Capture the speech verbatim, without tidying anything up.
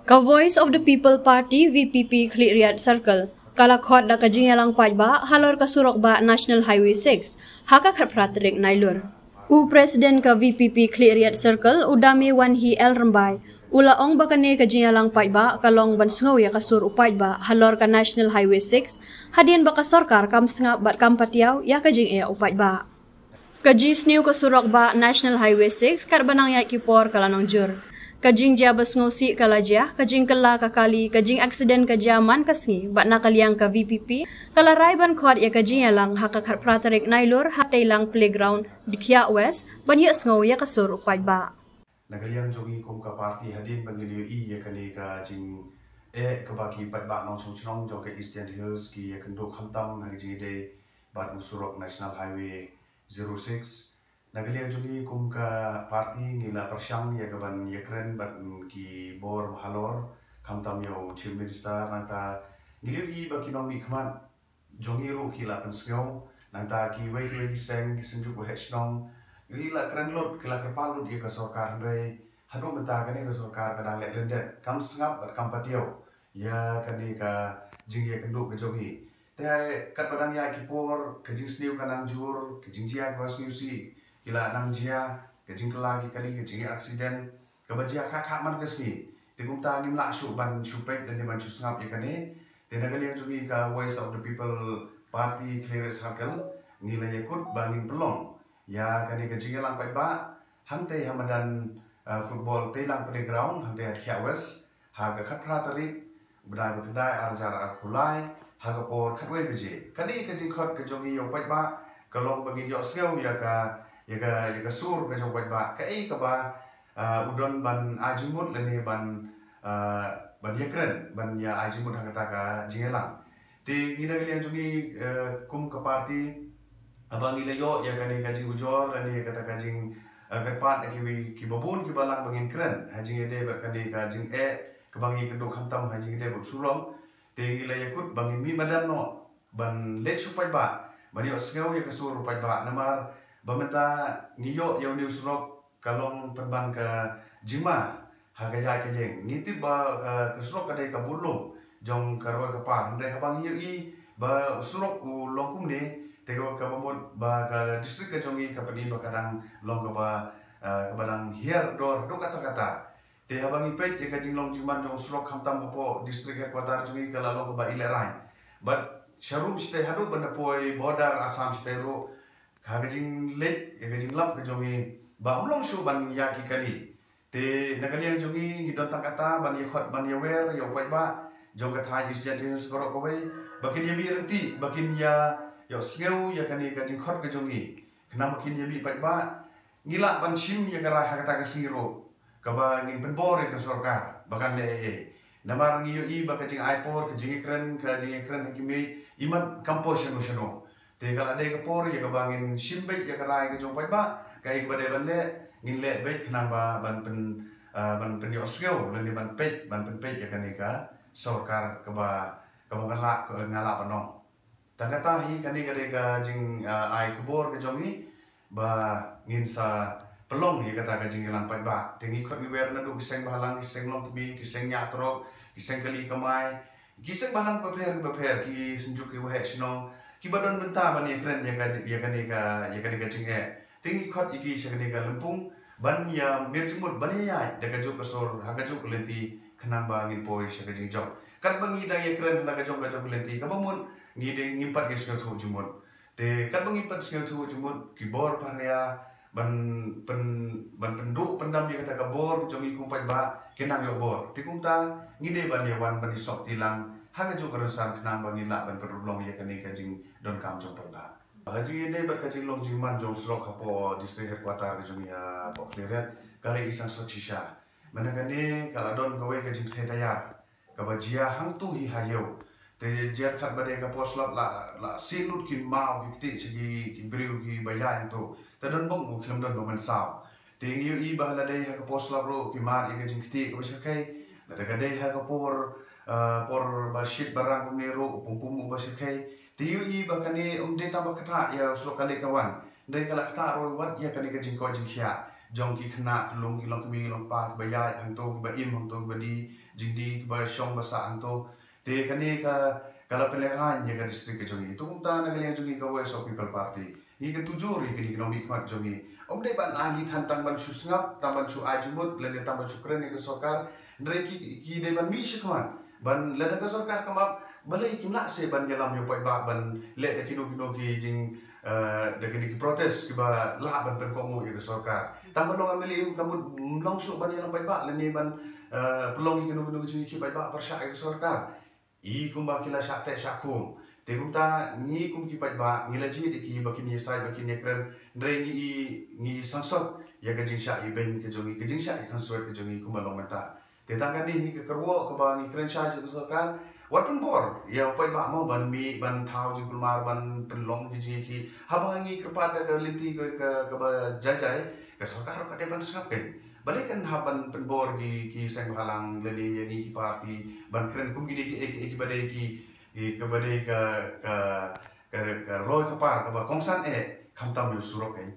Ka Voice of the People Party, V P P, Khliehriat Circle ka la khot da ka jingïalang paidbah halor ka surok bah National Highway six ha ka khatphra tarik Nailur. U President ka V P P Khliehriat Circle, u Dame Wanhi L Rymbai, u la ong ba kane ka jingïalang paidbah ka long ban sngew ïa ka sur u paidbah halor ka National Highway six, hadien ba ka sorkar kam sngap bad kam patiaw ïa ka jingeh u paidbah. Ka jingsniew ka surok bah National Highway six katba nang ïaid ki por ka la nang jur. Ka jingjia ba sngewsih ka la jia, ka jingkylla ka kali, ka jingaccident ka jia man ka sngi, bad na ka liang ka V P P ka la rai ban khot ïa ka jingïalang ha ka khatphra tarik Nailur ha Teilang Playground, Dkhiah West, ban ïohsngew ïa ka sur u paidbah. Na ka liang jong ngi kum ka party, hadien ba ngi la ïohi ïa kane ka jingeh kaba ki paidbah nongshong shnong jong ka East Jaintia Hills ki ïakynduh khamtam ha ka jingïadei bad u surok National Highway zero six. Na ka liang jong ngi kum ka party ngi la pyrshang ïa ka ban ïakren bad ki bor ba halor, khamtam ïa u Chief Minister, nangta ngi la ïohi ba ki nongmihkhmat jong ngi ruh ki la pynsngew, nangta kiwei kiwei ki seng, ki seng juk waheh shnong, ki la kren lut, ki la kyrpad lut ïa ka sorkar, hynrei haduh mynta kane ka sorkar ka dang leh lyndet, kam sngap bad kam patiaw ïa kane ka jingïakynduh ka jong ngi. Te katba dang ïaid ki por, ka jingsniew ka nang jur, ka jingjia kaba sngewsih ki la nang jia, ka jingkylla ki kali, ka jingaccident kaba jia kha kha man ka sngi. Te kumta ngim lah shuh ban shu peit lane ban shu sngap ïa kane. Te na ka liang jong ngi ka Voice of the People Party Khliehriat Circle, ngi la ïakut ba ngin pynlong ïa kane ka jingïalang paidbah hangtei ha madan, uh, football Teilang Playground hangtei ha Dkhiah West ha ka khatphra tarik u bnai ba khyndai, ar hajar arphew lai, ha ka por khatwei baje. Kane ka jingkhot ka jong ngi ïa u paidbah ka long ba ngin ïohsngew ïa ka, ïa ka, ïa ka sur ka jong u paidbah, kaei kaba, ah, u don ban ai jingmut lane ban, ah, ban ïakren, ban ïa ai jingmut ha kata ka jingïalang. Te ngi na ka liang jong ngi, eh, kum ka party, haba ngi la ïoh ïa kane ka jingujor lane ïa kata ka jing, eh, kyrpad ïa kiwei kiba bun kiba lang ba ngin kren ha jingïadei bad kane ka jingeh kaba ngi ïakynduh khamtam ha jingïadei bad u surok. Te ngi la ïakut ba ngin mih madan noh ban leit sha u paidbah ban ïohsngew ïa ka sur u paidbah, namar ba mynta ngi ïoh ïa une u surok ka long pynban ka jingma ha ka ïaid ka ïeng. Ngi tip ba, eh, ka surok ka dei ka budlum jong ka roi ka par, hynrei haba ngi ïohi ba u surok u long kumne, te kaba, kaba mut ba ka district ka jong ngi ka pyni ba ka dang long kaba, eh, kaba dang hiar dor haduh katta katta. Te haba ngi peit ïa ka jinglong jingman jong u surok khamtam hapoh district headquarter jong ngi ka la long kaba ïalehrain. Bad sharum shatei haduh ban da poi border Assam shatei ruh, ha ka jingleit ïa ka jinglap ka jong ngi ba ym long shuh ban ïaid ki kali. Te na ka liang jong ngi ngi don tang kata ban ïakhot ban ïawer ïa u paidbah jong ka thaiñ East Jaintia Hills baroh kawei ba kin ïa mih ryntih, ba kin ïa, ïohsngew ïa kane ka jingkhot ka jong ngi, khnang ba kin ïa mih paidbah. Ngi lah ban shim ïa ka rai ha kata ka sngi ruh kaba ngin pynbor ïa ka sorkar ba kan leh ei ei. Namar ngi ïohi ba ka jingai por, ka jingïakren, ka jingïakren ha ki miej, imat kam poi shano shano. Te ka la dei ka por ïa kaba ngin shim beit ïa ka rai ka jong u paidbah, kaei kaba dei ban leh ngin leh beit khnang ba ban pyn, ah, ban pynïohsngew lane ban peit, ban pynpeit ïa kane ka sorkar kaba, kaba nga lah, nga lah ban ong. Tang kata hi kane ka dei ka jing, ah, ai khubor ka jong ngi ba ngin sa pynlong ïa kata ka jingïalang paidbah. Te ngi khot ngi wer naduh ki seng bahalang, ki seng longkmie, ki seng ñiah trok, ki seng kali kamai, ki seng bahalang bapher bapher, ki seng juk ki waheh shnong, kiba don bynta ban ïakren ïa ka, ïa kane ka, ïa kane ka jingeh. Te ngi khot ïa ki sha kane ka lympung ban ïa miet jingmut, ban ïa ïaid da kajuh ka sur ha kajuh ka lynti khnang ba ngin poi sha ka jingjop. Katba ngi dang ïakren ha la ka jong ka jong ka lynti, kaba mut ngi dei ngim pat ïa sngewthuh jingmut. Te katba ngi pat sngewthuh jingmut, ki bor paria ban pyn, ban pynduh pyndam ïa kata ka bor ka jong ngi kum paidbah, ki nang ïoh bor. Te kumta ngi dei ban ïa wan ban ïa sop tilang ha kajuh ka rynsan khnang ba ngin lah ban pynurlong ïa kane ka jingdonkam jong paidbah. Ha jingïadei bad ka jinglong jingman jong surok hapoh district headquarter ka jong ngi hapoh Khliehriat, ka la i sang sot shisha. Mynta kane ka la don kawei ka jingkthei tayar kaba jia hangto hi ha ïew. Te jia khat ba dei ka por slap la, la sien lut ki maw ki ktieh sha ki, ki briew kiba ïaid hangto. Te don bok u khlem don ba mynsaw. Te ngi ïohi ba la dei ha ka por slap ruh ki mad ïa ka jingktieh kaba shyrkhei. Lada ka dei ha ka por, ah, por ba shit ba rang kumne ruh, u pum pum uba shyrkhei. Te ïohi ba kane ym dei tang ba ktah ïa u surok ka leit ka wan, hynrei ka la ktah ruh wat ïa kane ka jingkoit jingkhiah jong ki khynnah ki lum, ki longkmie ki longkpa kiba ïaid hangto, kiba im hangto, kiba die jingdih ba shong ba sah hangto. Te kane ka ka la pynlehrain ïa ka district ka jong ngi. Te kumta na ka liang jong ngi ka Voice of People Party, ngi kyntu jur ïa kine ki nongmihkhmat jong ngi. Ym dei ban ai lad than tang ban shu sngap, tang ban shu ai jingmut lane tang ban shu kren ïa ka sorkar. Hynrei ki ki dei ban mih shakhmat ban lada ka sorkar kam ap, balei kim lah seh ban ïalam ïa u paidbah ban leh da kino kino ki jing eh, da kine ki protest kiba lah ban pynkohnguh ïa ka sorkar. Tang ban long MLA kam mut ym long shuh ban ïalam paidbah lane ban eh, pynlong ïa kino kino ki jingïakhih paidbah pyrshah ïa ka sorkar. I kumba ki la shah teh shah khum. Te kumta ngi kum ki paidbah ngi la jied ïa ki ba kin ïasaid ba kin ïakren. Hynrei ngi i ngi sangsot ïa ka jingshah ibeiñ ka jong ngi, ka jingshah ikhanswet ka jong ngi kumba long mynta. Te tang kane hi ka kyrwoh kaba ngi kren shai sha ka sorkar. Wat pynbor ïa u paidbah mo ban mih ban thaw jingkulmar ban pynlong ki jingïakhih. Haba ngi kyrpad da ka lynti ka ka- kaba jai jai, ka sorkar ruh ka dei ban sngap kein. Balei kan hap ban pynbor ki ki seng bhalang lane ïa ngi ki party ban kren kum kine ki eh ki eh kiba dei ki ki- kaba dei ka ka ka ka roi ka par kaba kongsan eh khamtam ïa u surok kein.